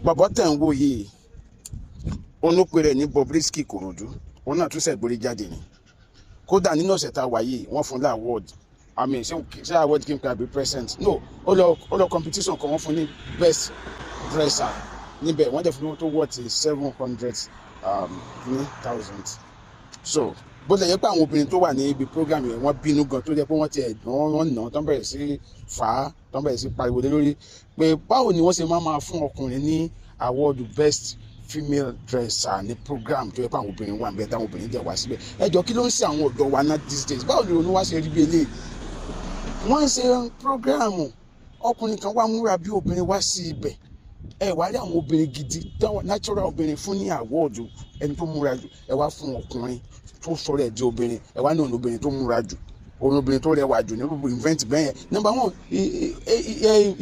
Bàbá tẹ̀ ń wò yìí, onúpe rẹ̀ ní Bobrisky Kòròdú. Òun náà tún ṣẹ̀gbórí jáde ni. Kódà nínú ọ̀sẹ̀ tá a wà yìí, wọ́n fún ní award. I mean, ṣé award kí n pè àbí present? No, ó lọ competition kan, wọ́n fún ní best dresser níbẹ̀. Wọ́n dẹ̀ fún ní tó worth 700 ní thousand. So bó ṣe yẹ pé àwọn obìnrin tó wà ní ibi program yẹn, wọ́n bínú gan, tó jẹ́ pé wọ́n ti ẹ̀gbọ́n wọn nà tó ń bẹ̀rẹ̀ sí fà á, tó ń bẹ̀rẹ̀ sí pariwo lé lórí pé báwo ni wọ́n ṣe máa fún ọkùnrin ní award best female dresser ní program tó yẹ pé àwọn obìnrin wà níbẹ̀, táwọn obìnrin dẹ̀ wá síbẹ̀. Ẹ jọ, kí ló ń ṣe àwọn ọ̀dọ́ wa náà these days? Báwo ni òun wá ṣe rí bí eléyìí? Wọ́n ń ṣe program, ọkùnrin kan wá múra bí obìnrin wá sí ibẹ̀. Ẹ wá rí àwọn obìnrin gidi, natural obìnrin, fún ní award ẹni tó múra jù. Ẹ wá fún ọkùnrin tó sọ̀rọ̀ ẹ̀ di obìnrin, ẹ wá ní òun obìnrin tó múra jù, òun obìnrin tó rẹwà jù ní gbogbo event bẹ́ẹ̀ yẹn. Number one,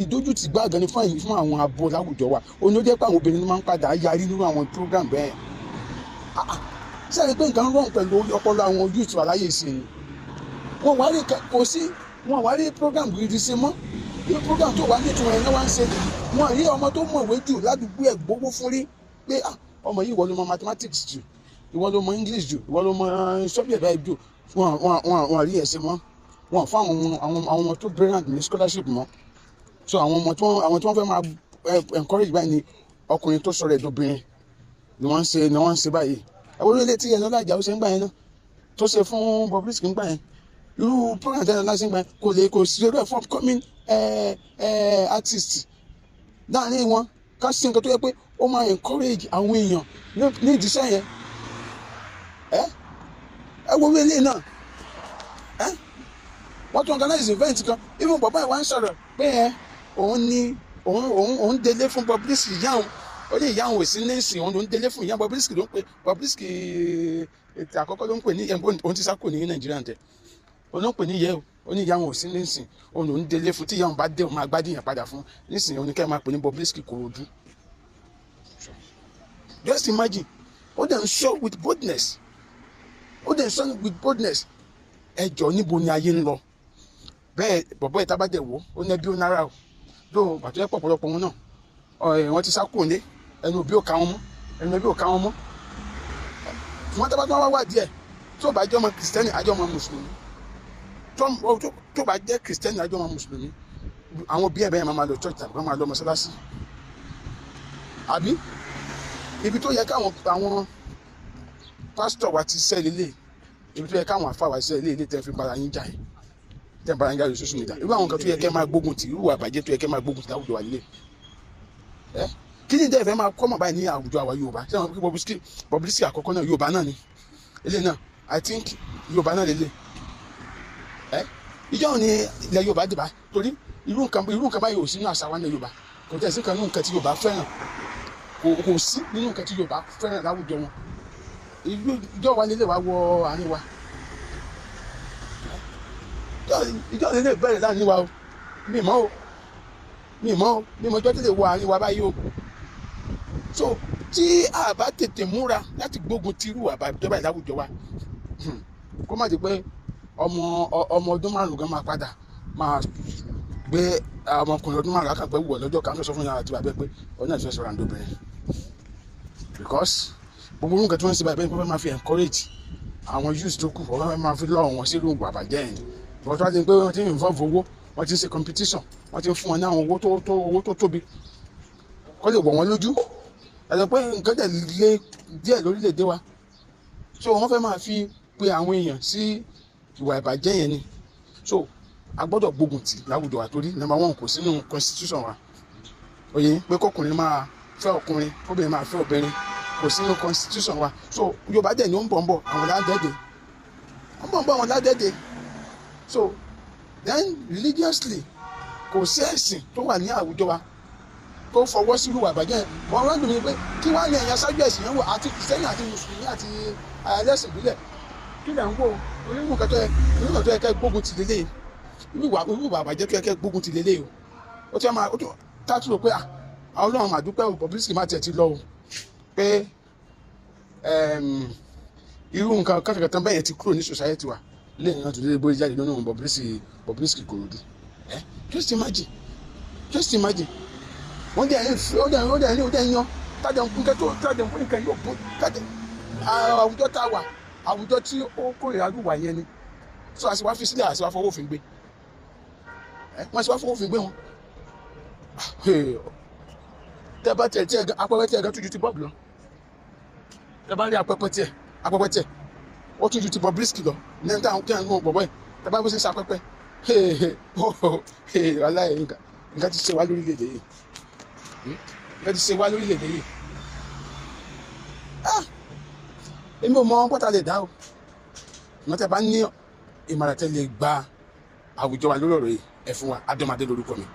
ìdójútì gbàgán ni fún àwọn abo láwùjọ wa. Òun ló jẹ́ pé àwọn obìnrin máa ń padà yarí nínú àwọn program bẹ́ẹ̀ yẹn. Sẹ́ni pé nǹkan wrong pẹ̀lú ọpọlọ àwọn youth wà láyé ìsìn ni. Wọ́n wá rí, kò sí, wọ́n wá rí program gidi ṣe mọ́. Bí program tó wà ní ìtumọ̀ ẹ̀ náà wá ń ṣe, wọ́n rí ọmọ tó mọ̀wé jù ládùúgbò ẹ̀ gbowó fún rí pé, "Ah, ọmọ yìí, ìwọ ló mọ mathematics jù, ìwọ ló mọ English jù, ìwọ ló mọ subject báyìí jù." Wọ́n rí ẹ̀sìn mọ́. Wọ́n fún àwọn ọmọ tó brilliant ní scholarship mọ́. So àwọn ọmọ tí wọ́n àwọn tí wọ́n fẹ́ máa encourage báyìí ni ọkùnrin tó sọ̀rọ̀ ẹ̀dọ́bìnrin ni wọ́n ń ṣe báyìí. Ẹ̀wọ́n ilé tí ẹ̀nà ọlájà ó ṣe ń gbà yẹn náà, tó ṣe fún Bobrisky ń gbà yẹn, irú program tẹ́lẹ̀ láti ń gbà yẹn, kò lè kò sí irú ẹ̀ fún upcoming artist láàrin wọn. Ká ṣe nǹkan tó yẹ pé ó máa encourage àwọn èèyàn ní ìdíṣẹ́ yẹn. Ẹ wo ilé náà, ẹ wọ́n tún organize event kan. Even bàbá ìwà ń sọ̀rọ̀ pé ẹ òun ní òun délé fún Bobrisky. Ìyá òun, ó ní ìyá òun ò sí nísìn, òun ló ń délé fún ìyá Bobrisky. Ló ń pè Bobrisky ètò àkọ́kọ́ ló ń pè ní òun ti sá kò ní Nàìjíríà tẹ̀. Òun ló ń pè ní ìyẹ́ o. Ó ní ìyá òun ò sí nísìn, òun ló ń délé fún. Tí ìyá òun bá dé, òun máa gbádùn yẹn padà fún nísìn. Òun ní kẹ́ máa pè ní Bobrisky Kòròdú. Just imagine, ó dẹ̀ ń sọ with boldness, ó dẹ̀ ń sọ with boldness. Ẹ jọ, níbo ni ayé ń lọ bẹ́ẹ̀? Bọ̀bọ́ ìta bá dẹ̀ wò ó ní ẹbí ó nára o lóò bàtọ́ ẹ pọ̀. Pọ̀lọpọ̀ wọn náà, wọ́n ti sá kúrò ní ẹnu òbí ò ká wọn mọ́, ẹnu ẹbí ò ká wọn mọ́. Wọ́n tó bá tó wá wá díẹ̀, tó bá jẹ́ ọmọ Kìrìsìtẹ́nì, àjọ ọmọ Mùsùlùmí. Tó bá jẹ́ Kìrìsìtẹ́nì, àjọ ọmọ Mùsùlùmí. Àwọn òbí ẹ̀ bẹ́ẹ̀ máa lọ church tàbí máa lọ mọ́sálásí, àbí ibi tó yẹ káwọn àwọn pásítọ̀ wa ti sẹ́ lélẹ̀, ibi tó yẹ káwọn àfa wa sẹ́ lélẹ̀, tẹ́ fi bara yín jà yìí, tẹ́ bara yín jà lórí social media. Irú àwọn nǹkan tó yẹ kẹ́ máa gbógun tì, irú àbàjẹ́ tó yẹ kẹ́ máa gbógun tì láwùjọ wa lélẹ̀. Ẹ kí ni dẹ́ fẹ́ máa kọ́ mọ̀ báyìí ní àwùjọ àwa Yorùbá? Ṣé àwọn Bobrisky àkọ́kọ́ náà, Yorùbá náà ni eléyìí náà. I think Yorùbá náà lélẹ̀. Ẹ ìjọ ni ilẹ̀ Yorùbá dìbà, torí irú nǹkan báyìí ò sí nínú àṣà wa ní Yorùbá. Kò tẹ̀ sí kan nínú nǹkan tí Yorùbá fẹ́ràn, kò sí nínú nǹkan tí Yorùbá fẹ́ràn láwùjọ wọn. Ìjọ wa nílé wa wọ àárín wa, ìjọ nílé bẹ̀rẹ̀ láàrin wa o. Mi mọ̀ o, mi mọ̀ o, mi mọ̀ ìjọ tí lè wọ àárín wa báyìí o. So tí a bá tètè múra láti gbógun ti irú àbájọ báyìí láwùjọ wa, kó má di pé ọmọ ọdún 5 gan máa padà máa gbé ọmọkùnrin ọdún 5 akàpẹ́ wọ̀ lọ́jọ́ kan, tó sọ fún yàrá àti bàbá pé ọ̀nà ìfẹ́ sọ̀rọ̀ àǹdóbìnrin, because gbogbo nǹkan tí wọ́n ń ṣe báyìí bẹ́ẹ̀ ni wọ́n fẹ́ máa fi encourage àwọn youths tó kù, wọ́n fẹ́ máa fi lọ́ wọn sí irú ìwà àbàjẹ́ yẹn. But wọ́n ti ń pé wọ́n ti ń involve owó, wọ́n ti ń ṣe competition, wọ́n ti ń fún wọn ní àwọn owó tó tóbi kó lè wọ̀ wọ́n lójú. Ẹ̀sọ́ pé nǹkan dẹ̀ lé díẹ̀ lórílẹ̀‐èdè wa, so wọ́n fẹ́ máa fi pe àwọn èèyàn sí ìwà ìbàjẹ́ yẹn ni. So a gbọ́dọ̀ gbógun tì láwùjọ wa, torí number one, kò sínú constitution wa. Oye pé kọkùnrin máa fẹ́ ọkùnrin, kóbìnrin máa fẹ́ obìnrin, kò sínú constitution wa. So Yorùbá dẹ̀ ní ó ń bọ̀ ń bọ̀ àwọn ládẹ́dẹ́, ó ń bọ̀ ń bọ̀ àwọn ládẹ́dẹ́. So then, religiously, kò sí ẹ̀sìn tó wà ní àwùjọ wa tó fọwọ́ sí irú àbàjẹ́ yẹn. Wọ́n rán dùn mí pé kí wọ́n á ní ẹ̀yà ṣáájú ẹ̀sìn yẹn wò, àti Kìrìsìtẹ́nì àti Mùsùlùmí àti ẹlẹ́sìn ìbílẹ̀, kí lẹ̀ ń wò? Irú nǹkan tó yẹ kẹ́ gbógun ti lélẹ̀, irú ìwà àbàjẹ́ tó yẹ kẹ́ gbógun ti lélẹ̀ o. Ó ti máa ó tún tátù rò pé Ọlọ́run mà dúpẹ́ o, Bobrisky má tiẹ̀ ti lọ o, pé irú nǹkan kàtàkàtà bẹ́ẹ̀ yẹn ti kúrò ní society wa. Lẹ́yìn náà tó lé bóyá jáde lọ́nà Bobrisky Kòròdú. Ẹ just imagine, just imagine. Wọ́n dẹ̀ ń fi ó dẹ̀ ń yan tájà nǹkan tó tájà nǹkan yóò bó tájà. Àwùjọ tá a wà, àwùjọ tí ó kórìíra wà yẹn ni. So àti wá fi sílẹ̀, àti wá fọwọ́ òfin gbé wọ́n, sì wá fọwọ́ òfin gbé wọn. Tẹ́ bá tiẹ̀ tiẹ̀ gan, apẹ́pẹ́ tiẹ̀ gan tún ju ti Bob lọ. Tẹ́ bá rí apẹ́pẹ́ tiẹ̀, apẹ́pẹ́ tiẹ̀ ó tún ju ti Bobrisky lọ ní ẹni táwọn tí àwọn bọ̀bọ̀ yìí. Tẹ́ bá bó ṣe ń sapẹ́pẹ́, aláì, nǹkan ti ṣe wá lórílẹ̀‐èdè yìí, nǹkan ti ṣe wá lórílẹ̀‐èdè yìí. Ah, èmi ò mọ pátá lè dá o. Ìwọ́n tẹ́ bá ní ìmọ̀ràn tẹ́ lè gba àwùjọ wa lórí ọ̀rọ̀ yìí, ẹ fún wa. Adọ́madé lórúkọ mi.